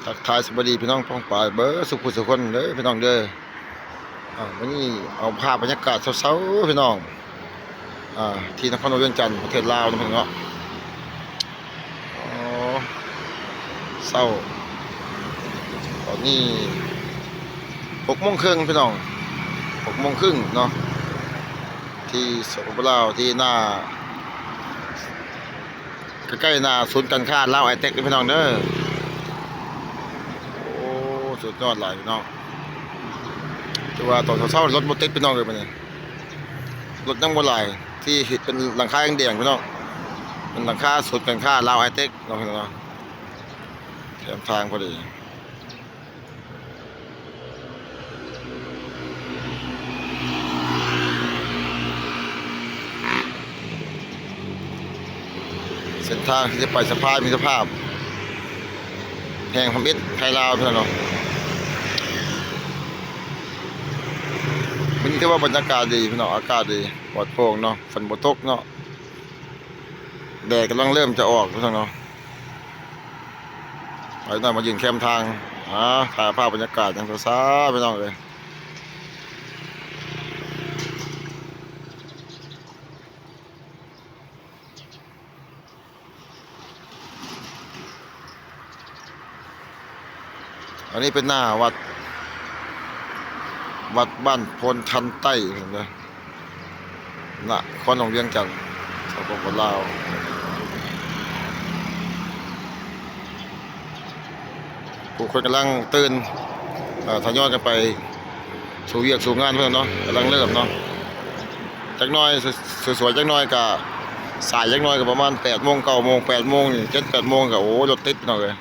ທັກທາຍສະບາຍດີພີ່ນ້ອງປ້ອງປາຍເບິດສູ່ຜູ້ສູ່ຄົນເດີພີ່ນ້ອງເດີ. ອາ ມື້ນີ້ເອົາພາບບັນຍາກາດເຊົ້າໆ ພີ່ນ້ອງ ອາ ທີ່ນະຄອນຫຼວງວຽງຈັນ ປະເທດລາວເນາະພີ່ນ້ອງເນາະ. ອໍ ເຊົ້າ ຕອນນີ້ຫົກໂມງເຄິ່ງພີ່ນ້ອງ ຫົກໂມງເຄິ່ງເນາະ ທີ່ ສປປ ລາວ ທີ່ໜ້າ ໃກ້ໆ ໜ້າສູນການຄ້າລາວໄອເຕັກເດີພີ່ນ້ອງເດີ. ໂອ້ ສຸດຍອດຫຼາຍພີ່ນ້ອງ. ຖືວ່າຕອນເຊົ້າໆ ລົດບໍ່ຕິດພີ່ນ້ອງເອີຍ ມື້ນີ້ລົດຍັງບໍ່ຫຼາຍ ທີ່ເຫັນເປັນຫຼັງຄາແດງໆ ພີ່ນ້ອງ ເປັນຫຼັງຄາສູນການຄ້າລາວໄອເຕັກເນາະ ພີ່ນ້ອງເນາະ ແຄມທາງພໍດີ. ເສັ້ນທາງທີ່ຈະໄປສະພານມິດຕະພາບ ແຂວງທຳອິດ ໄທລາວ ພີ່ນ້ອງເນາະ. ມື້ນີ້ຖືວ່າບັນຍາກາດດີພີ່ນ້ອງ ອາກາດດີ ປອດໂປ່ງເນາະ ຝົນບໍ່ຕົກເນາະ ແດດກຳລັງເລີ່ມຈະອອກ ພີ່ນ້ອງເນາະ. ໄປໜ້ອຍມາຢືນແຄມທາງ ຫາຖ່າຍພາບບັນຍາກາດຫຍັງຊ້າໆ ພີ່ນ້ອງເອີຍ. ອັນນີ້ເປັນໜ້າວັດ ວັດບ້ານໂພນທັນໃຕ້ເດີ ນະຄອນຫຼວງວຽງຈັນ ສປປ ລາວ. ຜູ້ຄົນກຳລັງຕື່ນ ເອີ ທະຍອຍກັນໄປສູ່ວຽກສູ່ງານເພິ່ນເນາະ ກຳລັງເລີ່ມເນາະ. ຈັກໜ້ອຍ ສ- ສວຍໆ ຈັກໜ້ອຍກະ ສາຍຈັກໜ້ອຍກະປະມານແປດໂມງ ເກົ້າໂມງ ແປດໂມງ ເຈັດແປດໂມງກະ ໂອ້ ລົດຕິດພີ່ນ້ອງເອີຍ.